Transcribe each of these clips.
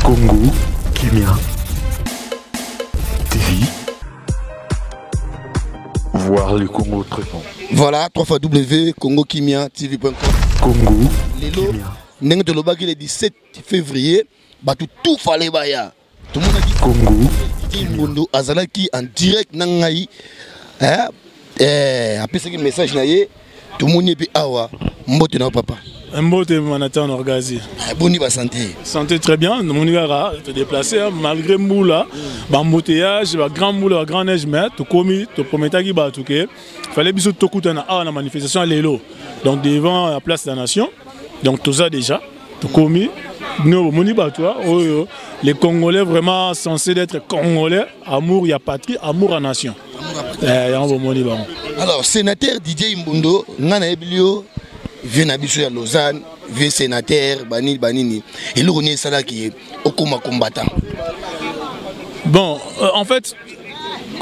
Congo Kimia TV. Voir le Congo autrement. Voilà, 3 fois W Congo Kimia TV.com. Congo Lelo Kimia. ndenge tolobaki le 17 février bato tout fallait baya tomonaki Congo Didier Mbondo azalaki en direct na ngai eh, eh, apesaki message na ye tomoni ye mpe awa. Mbote na yo, papa. Mbote Manatan Orgazi. Eh, boni ba santé? Santé très bien, nous avons te déplacer hein, malgré mbula, ba embouteillage, ba grand mbula, ba grand neige, mais to komi, to prometaki ba tout que fallait biso tokutana awa na manifestation lelo. Donc devant la place de la nation. Donc tout ça déjà, to komi nous bomoni bato oyo les Congolais vraiment censés d'être Congolais, amour ya patrie, amour à nation. Eh, yango bomoni bango. Alors sénateur Didier Mbondo, nga nayebi yo, vieux na biso ya Lausanne, vieux sénateur banini banini, eloko nini esalaki ye okoma combattant? Bon, en fait,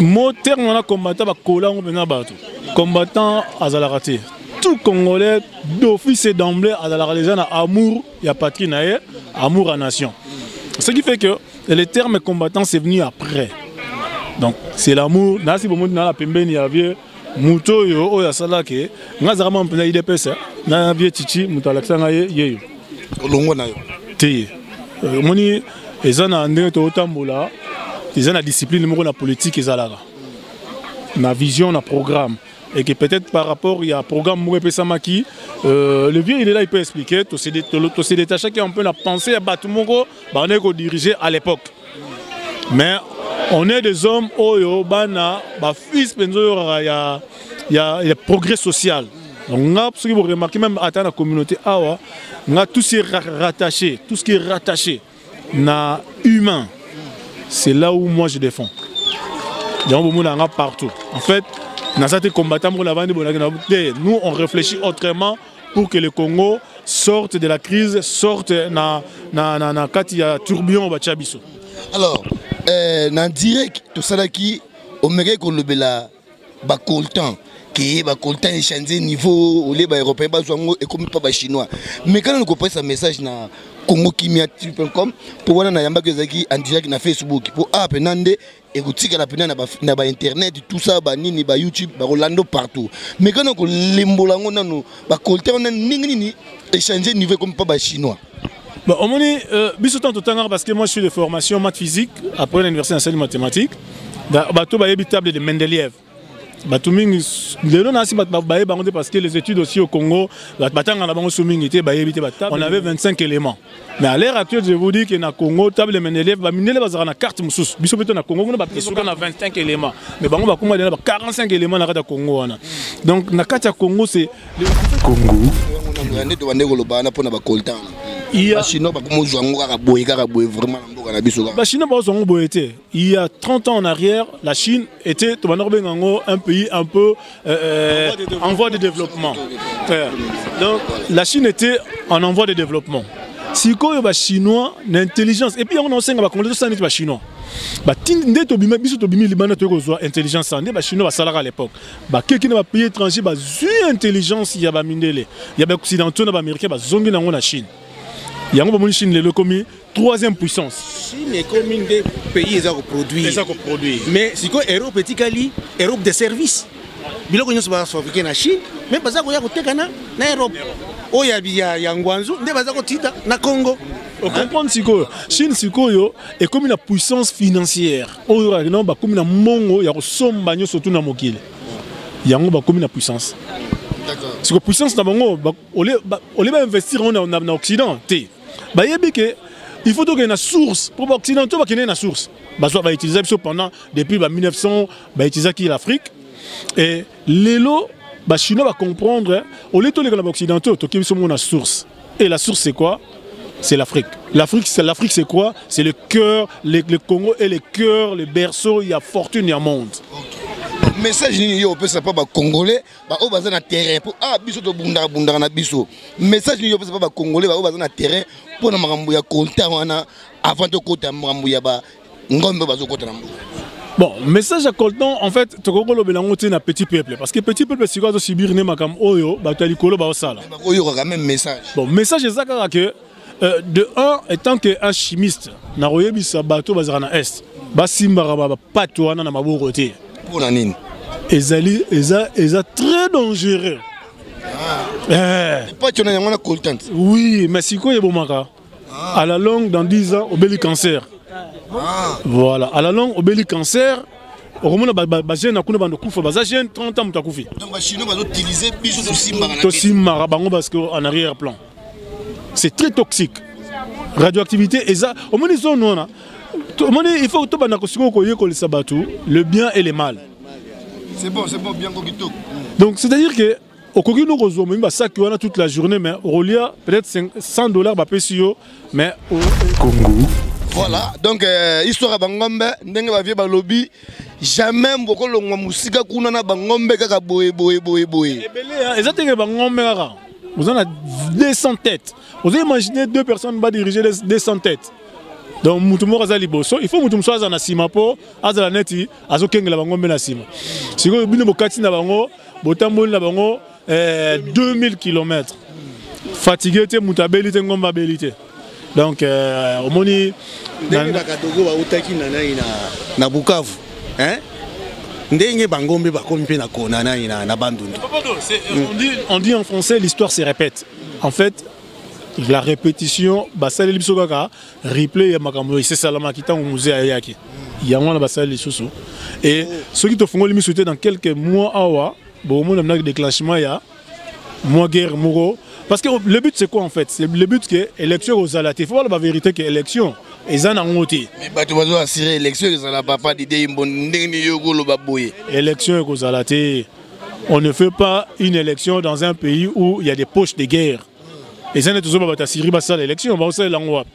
mot terme wana combattant, bakola yango mpenza bato. Combattant azalaka te. Tout Congolais d'office et d'emblée azalaka déjà na amour ya patrie na ye, amour à nation. Ce qui fait que le terme combattant, c'est venu après. Donc c'est l'amour. Nasi bomoni na la pembeni ya vieux moto oyo oyo asalaki nga azalaka mwa mpenza UDPS na vieux Chichi, moto alakisa ngai ye yeyo. Olongwa na yo? Te, omoni eza na ndenge totambola, eza na discipline moko na politique, ezalaka na vision, na programme, et que peut-être par rapport il y a un programme moko epesamaki, le vieux il est là, il peut expliquer. To se détacher un peu la pensée ya bato moko bandeki kodiriger à l'époque, mais on est des hommes oyo bana bafils mpenza oyo kaka ya progrès social. Donc nga soki boremarquer même ata na communauté awa, nga tout ce qui est rattaché, tout ce qui est rattaché na humain, c'est là où moi je défends. Yango bomona nga partout. En fait, naza te combattant moko navandi bonaki na te. Nous, on réfléchit autrement pour que le Congo sorte de la crise, sorte na kati ya tourbillon batia biso. Alors na direct tosalaki, omekaki kolobela bacoltan ke bacoltan échange niveau olie baeuropéen bazwa yango, ekomi mpa bachinois. Mais kana na kopesa message na Congo Kimia com, mpo wana nayambaki ezalaki en direct na Facebook, mpo awa mpena nde ekotikala mpena na bainternet, tout ça, banini, bayoutube, bakolanda partout. Mais kana kolembola yango nano, bacoltan wana ndenge nini échange niveau ekomi mpa bachinois? Bon, omoni biso tant totangaka, parce que moi je suis de formation maths physique, après l'université nationale mathématique, bato bayebi table de Mendeleïev. Bato mingi lelo na si bato bayebi bango te, parce que les études aussi au Congo, bato batanga na bango so mingi te, bayebi te. On avait 25 éléments, mais à l'heure actuelle, je vous dis que na Congo, table de Mendeleïev, bamindele bazalaka na carte mosusu. Biso mpe to na Congo kuna bapesuka na 25 éléments, mais bango bakoma na ba 45 éléments na kati ya Congo wana. Donc na kati ya Congo, c'est Congo. Nde tobande koloba wana mpona bacoltan, bachinois bakomozwa yango kaka boye, kaka boye, vraiment na mboka na biso kaka. Bachinois bazwa yango boye te. Il y a 30 ans en arrière, la Chine était un pays un peu en voie de développement. Donc la Chine était en voie de développement. Sikoyo ba Chinois na intelligence, et puis on enseigne ba Congolais tosala neti ba Chinois. Nde tobima, biso tobimi libanda, toyei kozwa intelligence nde bachinois basalaka à l'époque. Bakeki na bapays étranger, bazwi intelligence ya bamindele, ya baoccidentaux na baaméricain, bazongi nango na Chine. Yango bomoni Chine lelo ekomi troisième puissance. Chine ekomi nde pays eza koproduire. Eza koproduire. Mais sikoyo Europe etikali Europe de service. Biloko nyonso bafabriquer na Chine, mais baza koya koteka na Europe. Oyo ya Guangzhou nde baza kotinda na Congo. Ocomprendre sikoyo, Chine sikoyo ekomi na puissance financière oyo kaka no bakomi na mbongo ya kosomba nyonso tu na mokili. Yango bakomi na puissance. Siko puissance na bango, olie bainvestir yango na Occident te, bayebi ke il faut tokende na source, mpo baoccidentaux bakende na source, bazwa bautiliser biso pendant depuis ba 1900, bautilisaki l'Afrique. Et lelo bachinois bacomprendre, olie toleka na baoccidentaux, tokebi biso moko na source. Et la source, c'est quoi? C'est l'Afrique. L'Afrique, c'est l'Afrique, c'est quoi? C'est le cœur, le Congo est le cœur, le berceau, il y a fortune, il y a monde. Okay. Message nini yo opesa pa bacongolais baoyo baza na terrain? Po ah biso tobundaka bundaka na biso. Message nini yo opesa pa bacongolais baoyo baza na terrain mpona makambo ya coltan wana, avant tokota makambo ya ba ngombe bazokota na mboka? Bon, message ya coltan, en fait, tokokolobela yango te na petit peuple, parce que petit peuple sikoyo azosubir ne makambo oyo bato ya likolo baosala. Bakoyoka quand même message. Bon, message eza kaka ke De un, étant que un chimiste, nakoyebisa bato bazalaka na Est, basimbaka bapate wana na maboko te. Mpona nini? Ezali eza très dangereux. Eh. Pâte wana, yango na coltan. Oui, mais sikoyo ebomaka. À la longue, dans 10 ans, obeli cancer. Voilà, à la longue, obeli cancer. Okomona bajeune na kuna bando kufa, baza jeune, 30 ans, moto akufi. Donc bachinois bazoutiliser biso, tosimbaka na Tosimbaka bango parce que en arrière plan c'est très toxique, radioactivité eza. Omoni zone wana, omoni, il faut tobanda sikoyo koyekolisa bato le bien et le mal. C'est bon, c'est bon, bien kitoko. Donc c'est à dire que okoki no kozwa momi basaki wana toute la journée, mais okolia peut-être 100 $ bapesi yo, mais Congo. Voilà, donc histoire ya bangombe, ndenge bavie balobi, jamais bokolongwa mosika kuna na bangombe kaka boye boye boye boye. Ebele eza teke bangombe kaka, oza na 200 têtes. Oza imaginer deux personnes badiriger 200 têtes. Donc mutu moko aza liboso, il faut mutu mosusu aza na nsima mpo azala neti azokengela bangombe na nsima. Sikoyo bino bokati na bango, botamboli na bango 2000 km, fatigué te, moto abeli te, ngombe abeli te. Donc omoni. Ndenge bakadogo bautaki na nani na Bukavu, hein? Ndenge bangombe bakomi mpe na kona nani na Bandundu. On dit en français, l'histoire se répète. En fait, la répétition, basaleli biso kaka replay ya makambo esesalamaki ntango Mzee ayaki. Yango wana basali lisusu. Et soki tofungoli miso te, dans quelques mois awa bomona mnaki déclenchement ya mwa guerre moko. Parce que le but, c'est quoi, en fait? C'est le but que élection kozala te. Faut baloba vérité que élection eza nango te. Mais bato bazo assurer élection ezala. Papa Dide Imbo, ndenge nini yo koloba boye? Élection ekozala te. On ne fait pas une élection dans un pays où il y a des poches de guerre. Eza neti tozoba bato ya Syrie basala élection, baosalela yango wapi?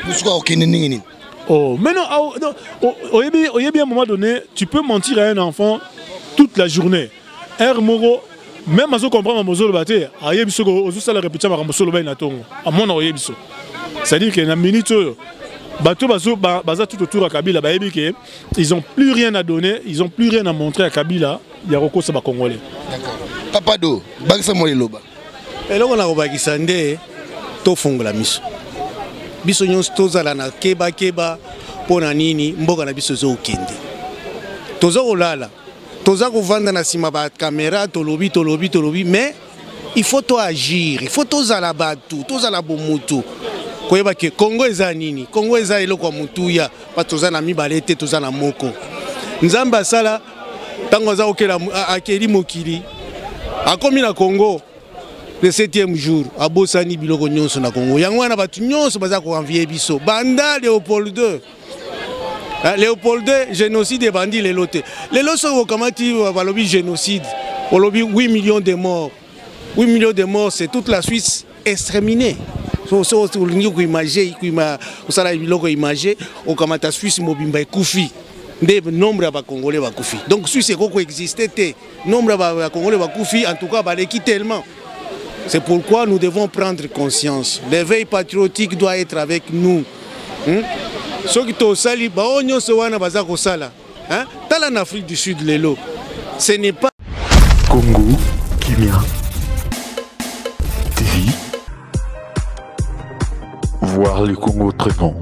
Mosuka okende ndenge nini? Oh, mais non, ah, non, oyebi, à un moment donné, tu peux mentir à un enfant toute la journée. Heure moko, même azo comprendre mozoloba te, ayebi soki ozosala répétition makambo soloba na tongo. Amona oyebi so. C'est-à-dire que na minute oyo, bato bazo baza tout autour à Kabila, bayebi que ils ont plus rien à donner, ils ont plus rien à montrer à Kabila, ya kokosa ba Congolais. D'accord. Papa Do, bakisa mwa liloba. Eloko na kobakisa nde tofungola miso, biso nyonso tozala na kebakeba. Mpo na nini? Mboka na biso ezokende, toza kolala, toza kovanda na nsima bacaméra, tolobi, tolobi, tolobi, mais il faut toagir, il faut tozala bato, tozala bomutu, koyeba ke Kongo eza nini. Kongo eza eloko ya motuya pa. Toza na mibale te, toza na moko. Nzambe asala ntango aza kokela, akeli mokili, akomi na Kongo le septième jour, abosani biloko nyonso na Kongo. Yango wana bato nyonso baza koenvier biso banda Léopold II. Léopold II, génocide ebandi lelo te. Lelo soki okamati, balobi génocide, olobi 8 millions de morts. 8 millions de morts, c'est toute la Suisse exterminée. So olingi koimaginer, kosala biloko image, okamata Suisse mobimba ekufi, nde nombre ya bacongolais bakufi. Donc Suisse ekoki koexiste te, nombre ya bacongolais bakufi, en tout cas baleki tellement. C'est pourquoi nous devons prendre conscience, l'éveil patriotique doit être avec nous? Soki tosali bao nyonso wana baza kosala, hein? Tala na Afrique du Sud lelo, ce n'est pas Congo Kimia TV. Voir le Congo autrement.